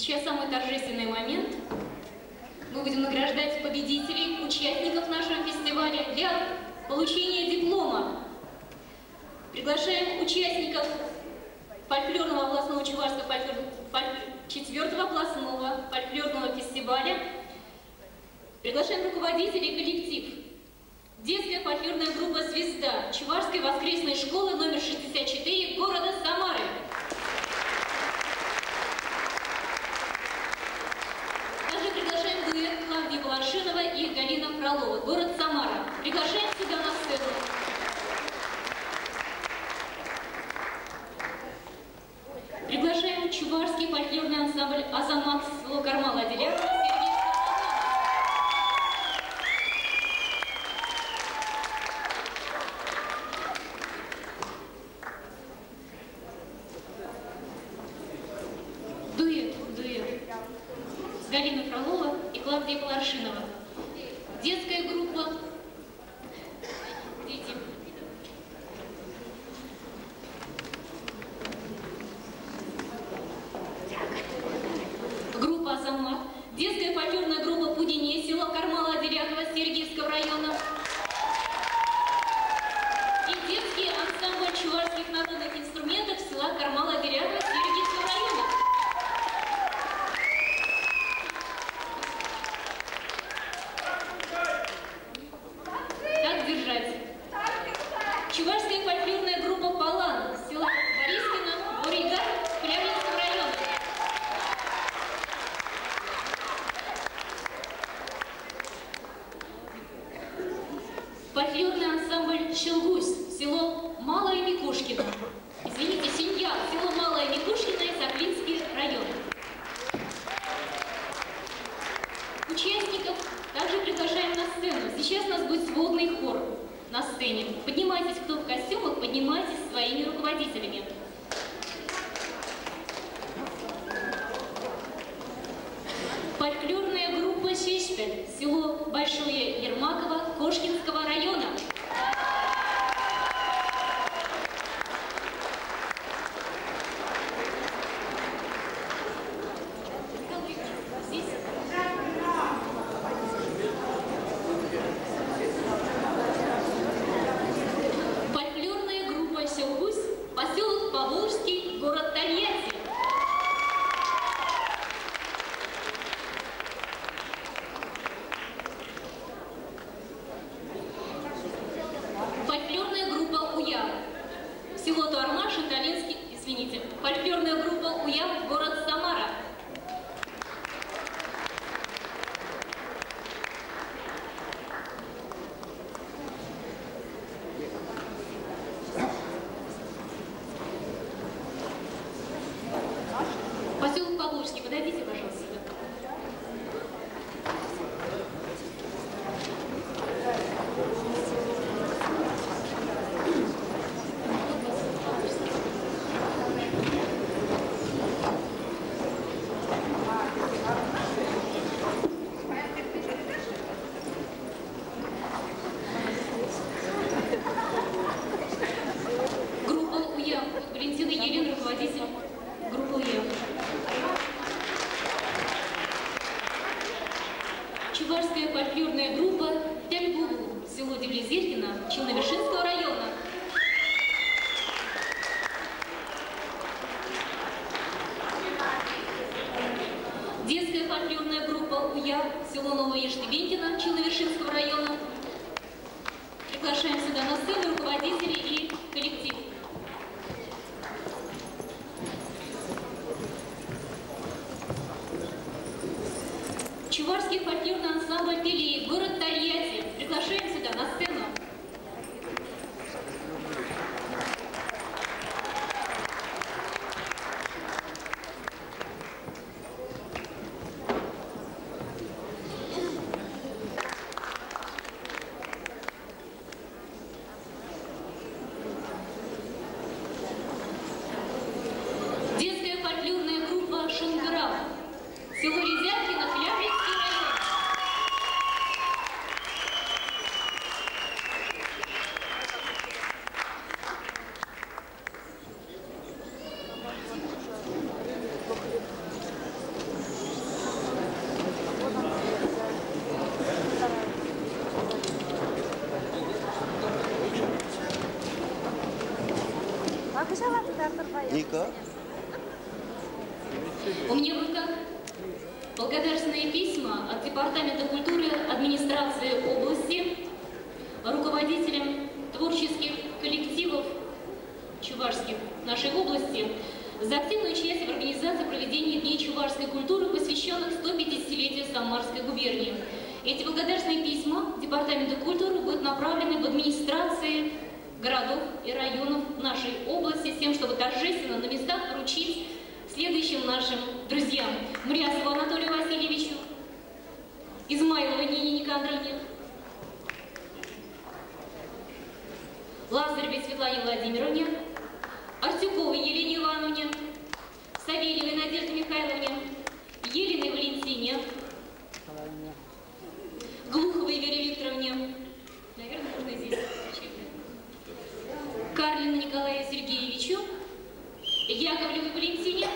Сейчас самый торжественный момент. Мы будем награждать победителей, участников нашего фестиваля для получения диплома. Приглашаем участников фольклорного областного чувашского четвертого областного фольклорного фестиваля. Приглашаем руководителей коллектив. Детская фольклорная группа «Звезда» Чувашской воскресной школы номер 64 города Самары. Также приглашаем дуэт Клавдия Балашинова и Галина Фролова, город Самара. Приглашаем сюда на сцену. Приглашаем чувашский фольклорный ансамбль «Азамат» село Кармала Делякова. Дуэт, дуэт. Галина Фролова и Клавдия Балашинова. Детская группа «Дети». Группа «Азамат». Детская фольклорная группа «Пудине», село Кармала Делякова Сергиевского района. И детский ансамбль чувашских народных инструментов села Кармала Делякова Сергиевского района. Так держать. Чувашская фольклорная группа «Палан» села Борискино, Буригар, Клявлинского района. Фольклорный ансамбль «Щелгусь», село Малое Микушкино. Извините, Синья, село Малое Микушкино, Исаклинский район. Участников также приглашаем на сцену. Сейчас у нас будет сводный хор на сцене. Поднимайтесь, кто в костюмах, поднимайтесь своими руководителями. Фольклорная группа «Щечпель», село Большое Ермаково Кошкинского района. Здесь. Фольклорная группа «Селгусь», поселок Поволжский, город Тольятти. Фольклорная группа «Уяв», село Туармаш, Италинский, извините, фольклорная группа «Уяв», город Самара. Поселок Поволжский, подойдите, пожалуйста, сюда. Группа «Уяв». Валентина Елена, руководитель группы «Уяв». Чувашская фольклорная группа «Тяльбулу», село Девлезеркино, Челновершинского района. Детская фольклорная группа «Уяв», село Новое Иждивенькино, Челновершинского района. Приглашаем сюда на сцену руководителей и коллектив. Чувашский фольклорный ансамбль «Пелей», город Тольятти. Приглашаем сюда на сцену. Детская фольклорная группа «Шунграв», село Резяткино, Клявлинский район. Никак. У меня в руках благодарственные письма от Департамента культуры администрации области руководителям творческих коллективов чувашских нашей области за активное участие в организации проведения Дней чувашской культуры, посвященных 150-летию Самарской губернии. Эти благодарственные письма Департаменту культуры будут направлены в администрации городов и районов нашей области с тем, чтобы торжественно на местах вручить следующим нашим друзьям: Мурясову Анатолию Васильевичу, Измайловой Нине Никандровне, Лазаревой Светлане Владимировне, Артюковой Елене Ивановне, Савельевой Надежде Михайловне, Еленой Валентине, Глуховой Вере Викторовне, наверное, можно здесь включить, Карлину Николаю Сергеевичу, Яковлевой Валентине.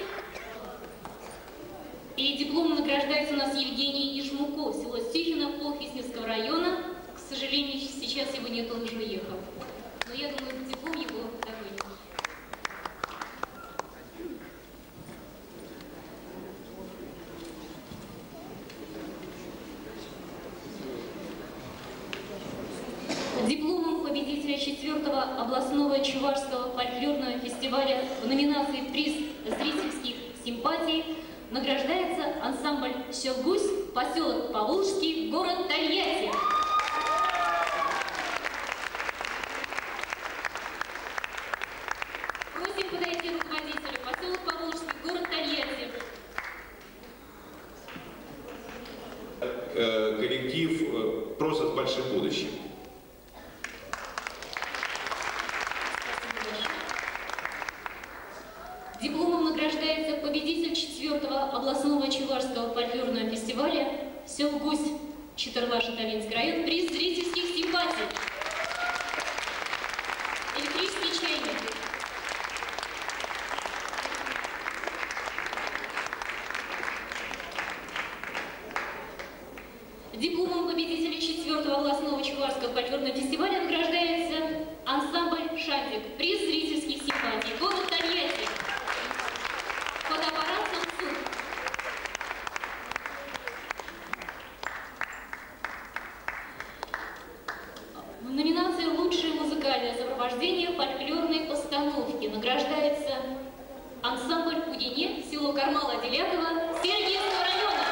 И дипломом награждается у нас Евгений Ижмуков, село Стихино, Похвистневского района. К сожалению, сейчас его нет, он уже уехал. Но я думаю, диплом его догонит. Дипломом победителя 4-го областного чувашского фольклорного фестиваля в номинации «Приз зрительских симпатий» награждается ансамбль «Щелгусь», поселок Поволжский, город Тольятти. Просим подойти руководителя. Поселок Поволжский, город Тольятти. Коллектив просто с большим будущим. Дипломом награждается победитель 4-го областного чувашского фольклорного фестиваля «Селгусь», Читарлаш-Тавинский район, приз зрительских симпатий. Электрический чайник. Дипломом победителя 4-го областного чувашского фольклорного фестиваля награждается ансамбль «Шандик», приз зрительских симпатий, город Тольятти. Фотоаппарат Samsung. В номинации «Лучшее музыкальное сопровождение фольклорной постановки» награждается ансамбль «Пудине», село Кармала-Делякова, Сергиевского района.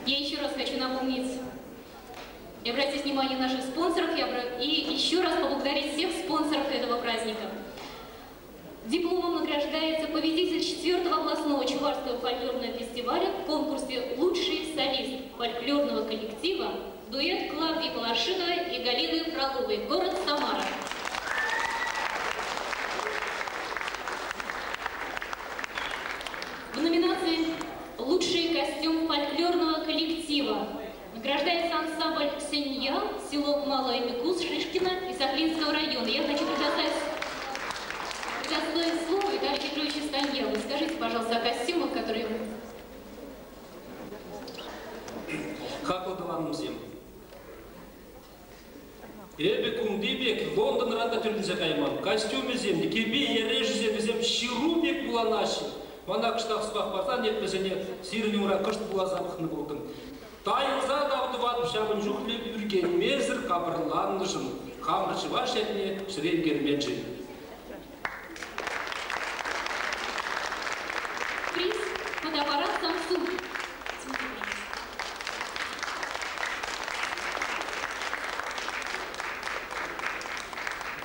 Я еще раз хочу напомнить и обратить внимание наших спонсоров, и еще раз поблагодарить всех спонсоров этого праздника. Дипломом награждается победитель 4-го областного чувашского фольклорного фестиваля в конкурсе «Лучший солист фольклорного коллектива» дуэт Клавдии Палашиновой и Галины Фроловой, город Самара. В номинации «Лучший костюм фольклорного коллектива» награждается ансамбль «Сенья», село Малая Микус, Шишкино Исаклинского района. Я хочу предоставить слово Виталию Петровичу Станьялу. Скажите, пожалуйста, о костюмах, которые... Хакладаланымзем. Эбе кундибек Лондон ранда түрдізе кайман. Костюмезем, кебе ережізем, ширубек буланаши. Мана кыштақ сұрақ барсан, етпесене сирін ура кышт була запахны болдым. Тайылза давдыватып шабын жүхлеп үрген мезір қабырланнышым. Қамыр чываш етіне шірен керменші. Приз фотоаппарат Samsung.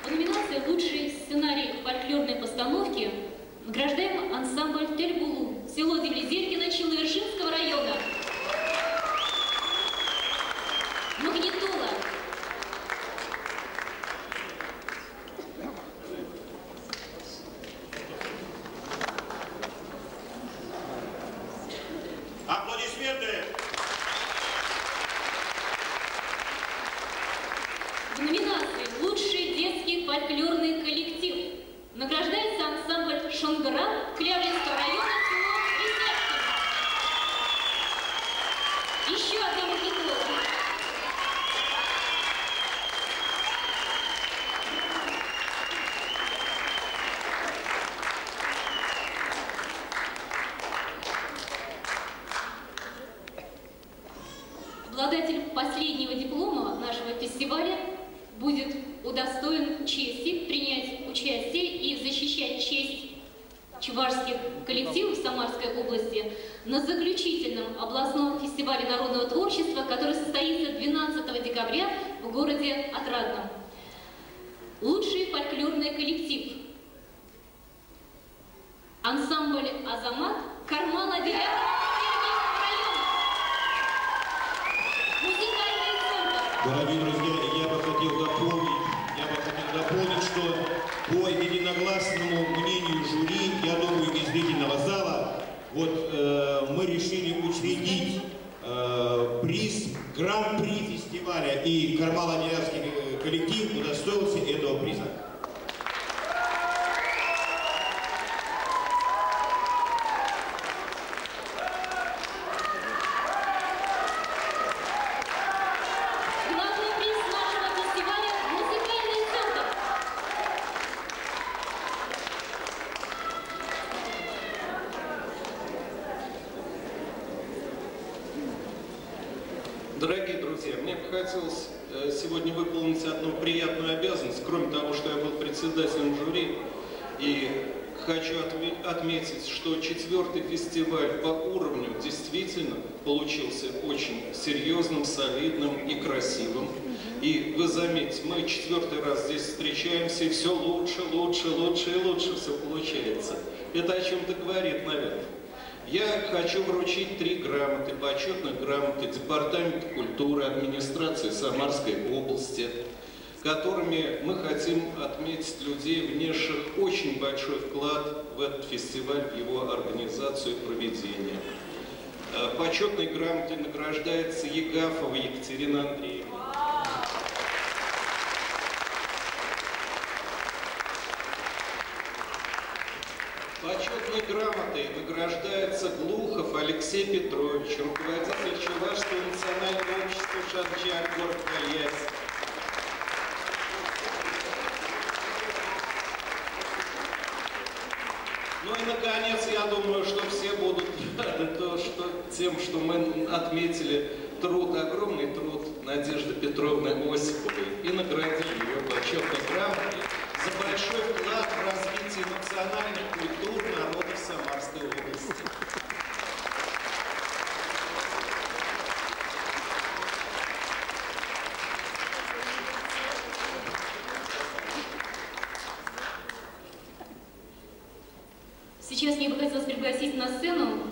В номинации «Лучший сценарий фольклорной постановки» награждаем ансамбль «Тельбулу», село Девлезеркино Челновершинского района. Магнитола. Аплодисменты! В номинации «Лучший детский фольклорный коллектив» награждается ансамбль «Шонгра» Клявлинского района. Еще одному диплому. Обладатель последнего диплома нашего фестиваля будет удостоен чести принять участие и защищать честь чувашских коллективов Самарской области на заключительном областном фестивале народного творчества, который состоится 12 декабря в городе Отрадном. Лучший фольклорный коллектив. Ансамбль «Азамат» Кармала района. Музыкальный центр. Дорогие друзья, я бы хотел дополнить, что по единогласному мнению жюри, я думаю, и зрительного зала, вот мы решили учредить приз Гран-при фестиваля, и Кармало-Дерябский коллектив удостоился этого приза. Главный приз нашего фестиваля – музыкальный центр. Дорогие друзья, мне бы хотелось сегодня выполнить одну приятную обязанность, кроме того, что я был председателем жюри, и хочу отметить, что 4-й фестиваль по уровню действительно получился очень серьезным, солидным и красивым. И вы заметите, мы 4-й раз здесь встречаемся, и все лучше, лучше, лучше и лучше все получается. Это о чем-то говорит, наверное. Я хочу вручить 3 грамоты, почетных грамоты Департамента культуры администрации Самарской области, которыми мы хотим отметить людей, внесших очень большой вклад в этот фестиваль, в его организацию и проведение. Почетной грамотой награждается Егафова Екатерина Андреевна. Почетной грамотой награждается Глухов Алексей Петрович, руководитель Чувашского национального общества «Шанчар», город Тольятти. Ну и, наконец, я думаю, что все будут рады тем, что мы отметили труд, огромный труд Надежды Петровны Осиповой и наградили ее почетной грамотой за большой вклад в развитие национальных культур народов Самарской области. Сейчас мне бы хотелось пригласить на сцену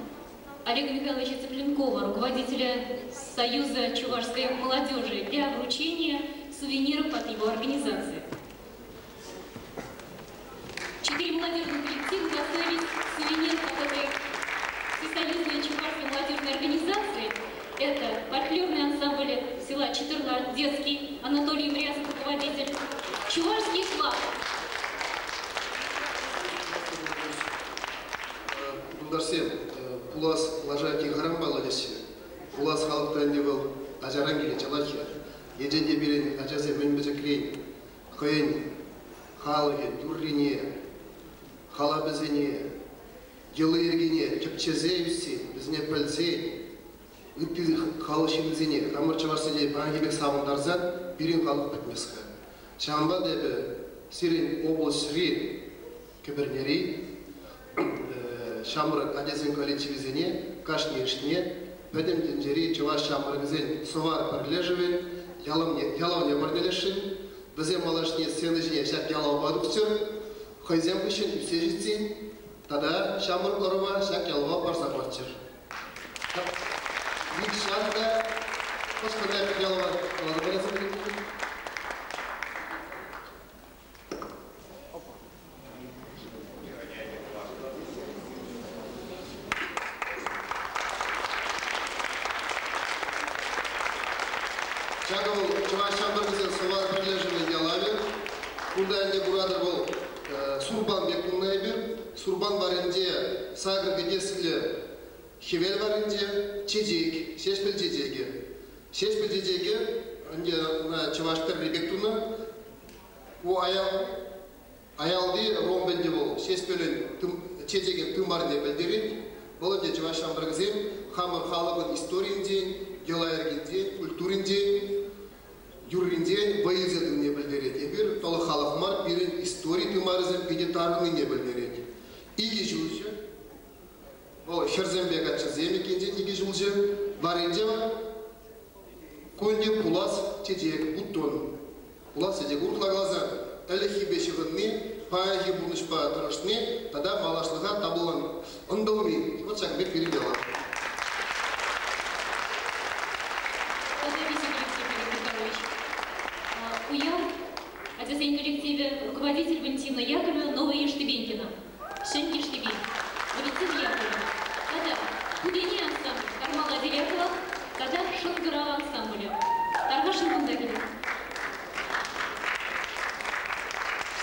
Олега Михайловича Цыпленкова, руководителя Союза чувашской молодежи, для вручения сувениров от его организации. 4 молодежных коллектива доставили сувенир от этой всесоюзной чувашской молодежной организации. Это фольклорный ансамбль села Четырла, детский, Анатолий Мрязов, руководитель, чувашский флаг. Пулас лажа тихарам баладеси, пулас халыктан не был ажаран келе чалахи, еженде берен ажасе мінбізі хыйын халығы юррине, хала бізіне, жылы ергене, чепчезе үссе, бізіне пілсе, үтті халы шимізіне, хамыр чаварсыне бангебек сабындарзан, бірін халық бітмескі. Шамба дебі Сирин область ри, кібірнери, Шамрак адесен коллективизене, кашнешне, пәдем тенджери чуваш шамрагызен сувар парлежевен, ялавне барнелешин, бізде малашне сцены жіне шап ялау бадуксер, хайзем күшін үсежітсен, тада шамрак орыва шак ялава барса батчыр. Ник шанда, қошқандай ялава алады. Сурбан баренде сагыр кедесілі Хӗвел варринче чечек, ҫеҫпӗл чечекӗ. Ҫеҫпӗл чечекӗ ӗнтӗ чӑваш тӗрри пек тунӑ. Ку аялти ромб ӗнтӗ вӑл ҫеҫпӗлӗн чечекӗн тымарне пӗлтерет. Вӑл ӗнтӗ чӑваш ҫамрӑкӗсем хамӑр халӑхӑн историйӗнчен, йӑла-йӗркинчен, культуринчен, юрринчен вӑй илсе тӑнине пӗлтерет. Эпир тӑлӑх халӑх мар, пирӗн истори тымарӗсем питӗ тарӑннине пӗлтерет. Икӗ ҫулҫӑ, вӑл хӗрсемпе каччӑсем иккенчен икӗ ҫулҫӑ, варринче ку ӗнтӗ пулас чечек, бутон. Пулас чечек урӑхла каласан, ӗлӗкхипе ҫыхӑнни, паянхи пурнӑҫпа тӑрӑшни тата малашлӑха ӑнтӑлни. Вот ҫакӑн пек пирӗн яла. Уяв ачасен коллективӗ руководитель Валентина Яковлева Новая Ештыбенькина. Ҫӗн Ештыбен. Валентина Яковлева. Тата Путене ансамбль Кармала Девятова тата Шӑнкӑрав ансамблӗ. Тархасшӑн кунта килӗр.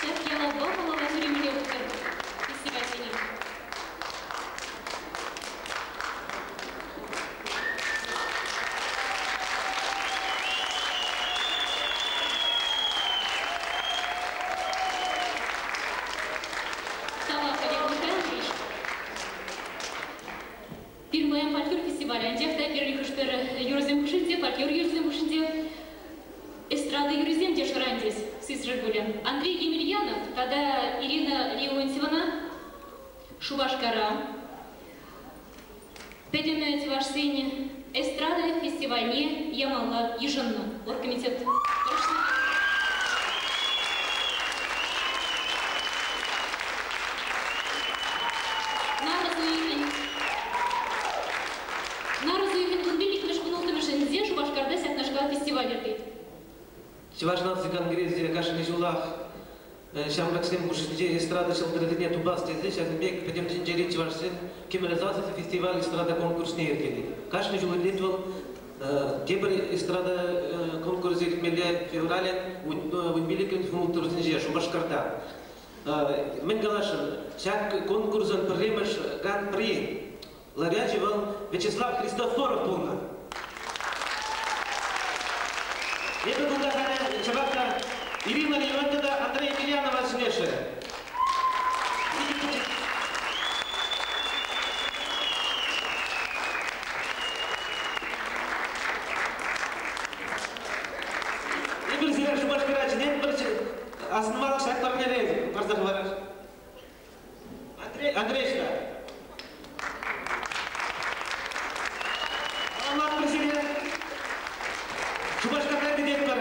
Ҫак ялавпа малалла ҫӳремелле пултӑр фестивальсене. Тавах, Олег Михайлович. Пирвайӑн фольклор фестивалӗ, анчах та пирӗн хӑш-пӗр юрӑсем хушшинче, фольклор юрӑсем хушшинче эстрада юррисем те шӑрантӗҫ, сисрӗр пулӗ. Андрей Емельянов тата Ирина Леонтьевана Шупашкара пӗтӗм чӑвашсен эстрада фестивальне ямалла йышӑннӑ. Оргкомитет тӑрӑшнипе. Нарӑс уйӑхӗн 15-мӗш 16-мӗшӗнче Шупашкарта ҫакнашкал фестиваль иртет. Чӑваш наци конгресӗ кашни ҫулах ҫамрӑксем хушшинче эстрада ҫӑлтӑрӗсене тупас тесе ҫакӑн пек пӗтӗм тӗнчери чӑвашсен кӗмӗл сасӑ фестиваль эстрада конкурсне йӗркелет. Кашни ҫул иртет вӑл. Тепӗр эстрада конкурсӗ иртмелле февралӗн 15-мӗш 16-мӗшӗнче Шупашкарта. Мӗн каласшӑн, ҫак конкурсӑн пӗрремӗш гран-при лауреачӗ вӑл Вячеслав Христофоров пулнӑ. Эпӗ кунта халӗ ҫапах та Ирина Леонтьева та Андрей Емельянова чӗнесшӗн. Эпир сире Шупашкара чӗнетпӗр, асӑнмалӑх ҫак парнере парса хӑварар. Андрей, Андрейшка. Саламлатпӑр сире. Шупашкарта кӗтетпӗр.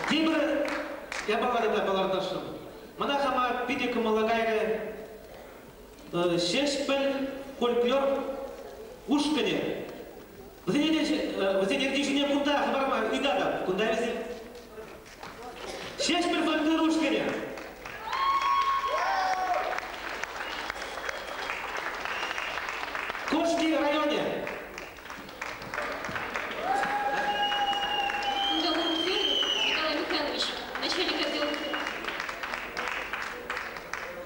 Тепӗр япала та палӑртасшӑн. Мана хама питӗ кӑмӑла кайрӗ. Ҫеҫпӗл фольклор ушкӑнӗ. Вӗсен ертӳҫине кунта хӑварма ыйтатӑп. Кунта вӗсем. Ҫеҫпӗл фольклор ушкӑнӗ. Кошки районӗ. Кунта Николай Михайлович, начальник отдела.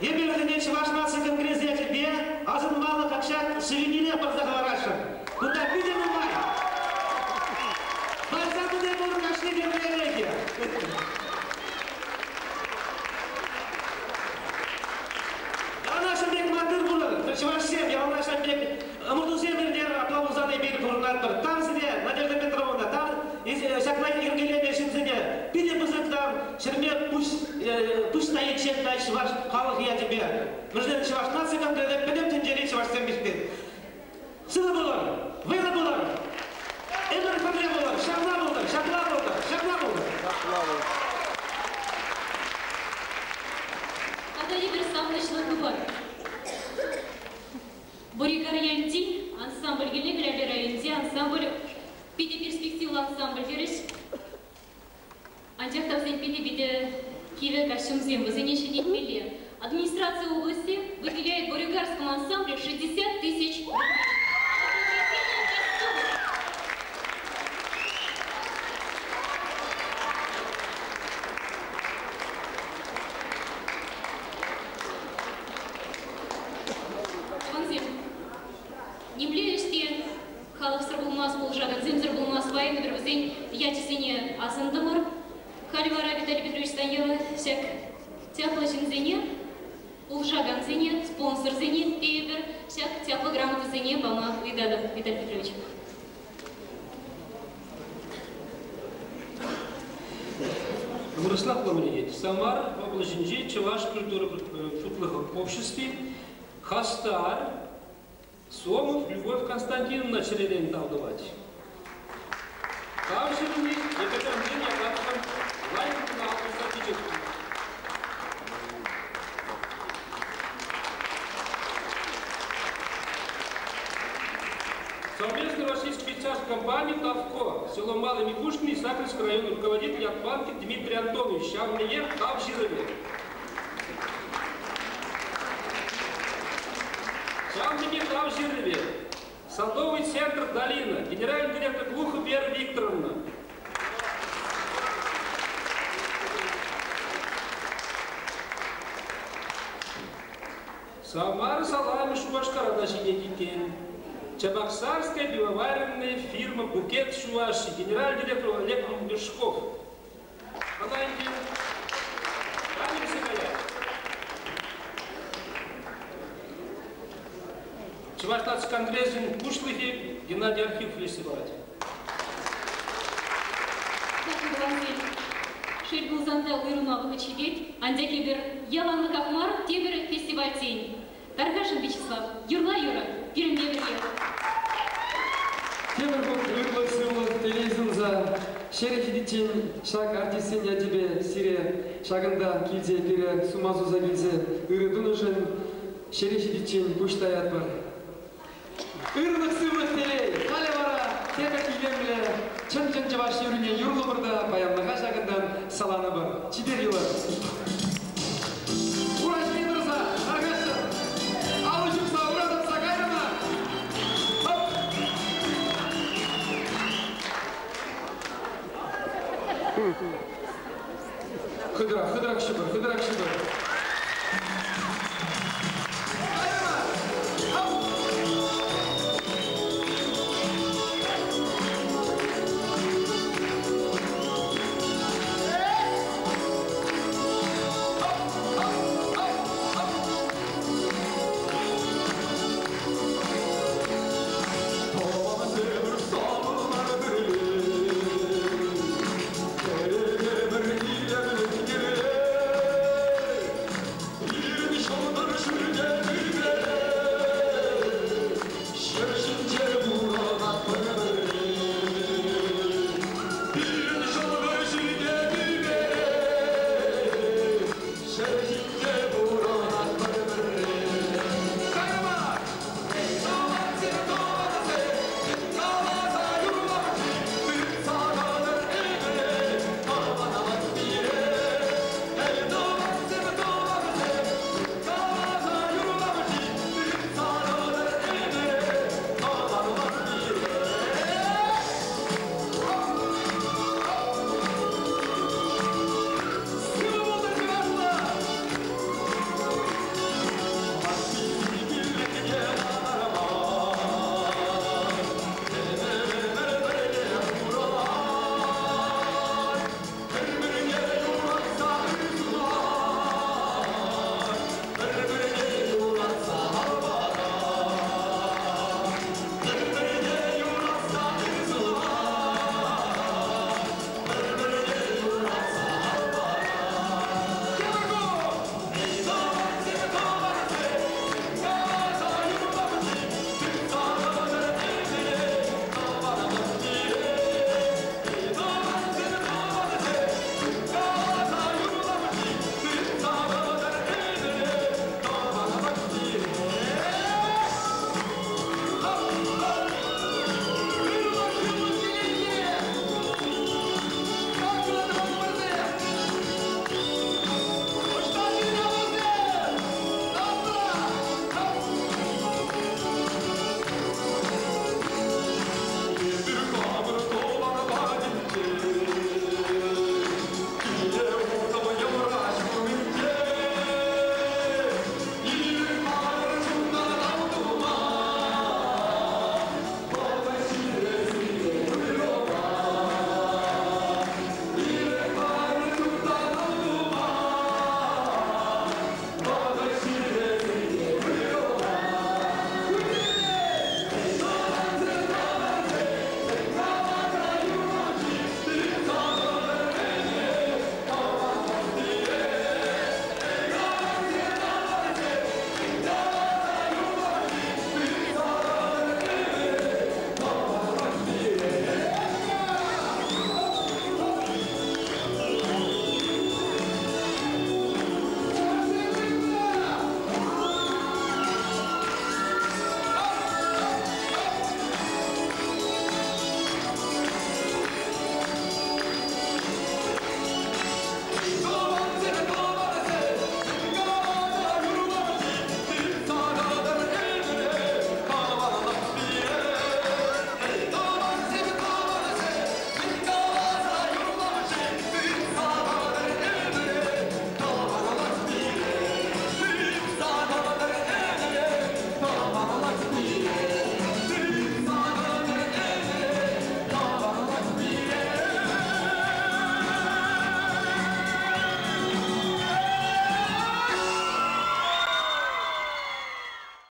Эпир вӗсене Чӑваш наци конгресӗ ячӗпе асӑнмалӑх ҫак сувенире парса хӑварасшӑн. Кунта питӗ нумай. Парса пыни пур кашни тӗрлӗрехе. Яланах пек маттур пулӑр, чӑвашсем, яланах пек ӑмӑртусем иртер, апла пулсан эпир пурӑнатпӑр. Тав сире, Надежда Петровна, тав ҫакна йӗркеленӗ ҫынсене. Питӗ пысӑк тав, ҫӗрме пуҫ тайиччен та чӑваш халӑх ячӗпе. Мӗншӗн Чӑваш наци конгресӗ пӗтӗм тӗнчери чӑвашсем пиҫмен. Сывӑ пулӑр, вӑйлӑ пулӑр, ӗмӗр пӗрле пулӑр, ҫапла пултӑр, ҫапла пултӑр, ҫапла пултӑр. Ҫапла пултӑр. Тата эпир савӑнӑҫлӑ хыпар. Борикар-Янти ансамбль килнӗ Клявер районӗнчи ансамбль питӗ перспективлӑ ансамбль терӗҫ. Анчах та вӗсен питӗ-питӗ кивӗ костюмсем, вӗсене ҫӗнетмелле. Администрация области выделяет Борюгарскому ансамблю 60 тысяч рублей. На приобретение костюмов. Тӑвансем, Нимле ӗҫ те халӑхсӑр пулмас, пулӑшакансемсӗр пулмас, паян эпир вӗсен ячӗсене асӑнтӑмӑр. Халӗ вара Виталий Петрович Станьял ҫак чаплӑ ҫынсене, пулӑшакансене, спонсорсене тейӗпӗр, ҫак чаплӑ грамотӑсене пама ыйтатӑп, Виталий Петрович. Вырӑсла пулма Самар облаҫӗнчи Чӑваш культура хутлӑхӗ обществи хастар Сомов Любовь Константиновна чӗререн тав тӑвать. Тав ҫырни Екатерина Якатовӑн лайӑх алӑ пичет. Совместно российско-швейцарской компании «Тавко», село Малый Микушкин, Исаковский район, руководитель Акбанки Дмитрий Антонович, Шавмиер Тавжирове. Шавмиер Тавжирове. Садовый центр «Долина», генеральный директор Глухов Вера Викторовна. Самара салами Шупашкара та ҫитет иккен. Чебоксарская пивоваренная фирма «Букет Чуваши», генеральный директор Олег Мешков. Ӑна ӗнтӗ каять. Чӑваш наци конгресӗн пуҫлӑхӗ Геннадий Архипов леҫсе парать. Шел пулсан та уйрӑлма вӑхӑт ҫитет, анчах эпир яланлӑхах мар тепӗр фестивальсен. Тархасшӑн, Вячеслав, юрла юрӑ, пирӗнпе пӗрле. Тепӗр хут ырлӑх-сывлӑх телей сунса, ҫӗре ҫитиччен ҫак артистсен ячӗпе сире ҫакӑнта килсе пире сума суса килсе ырӑ тунӑшӑн ҫӗре ҫитиччен пуҫ таятпӑр. Ырлӑх-сывлӑх телей, халӗ вара тепӗр илемлӗ чӑн-чӑн чӑваш юррине юрлӑпӑр та паянлӑха ҫакӑнтан саланӑпӑр. Чипер юлӑр. Ура ҫине тӑрса, тархасшӑн. Алӑ ҫупса, ура тапса кайрӑмӑр. Хоп! Хытӑрах, хытӑрах ҫупӑр, хытӑрах ҫупӑр.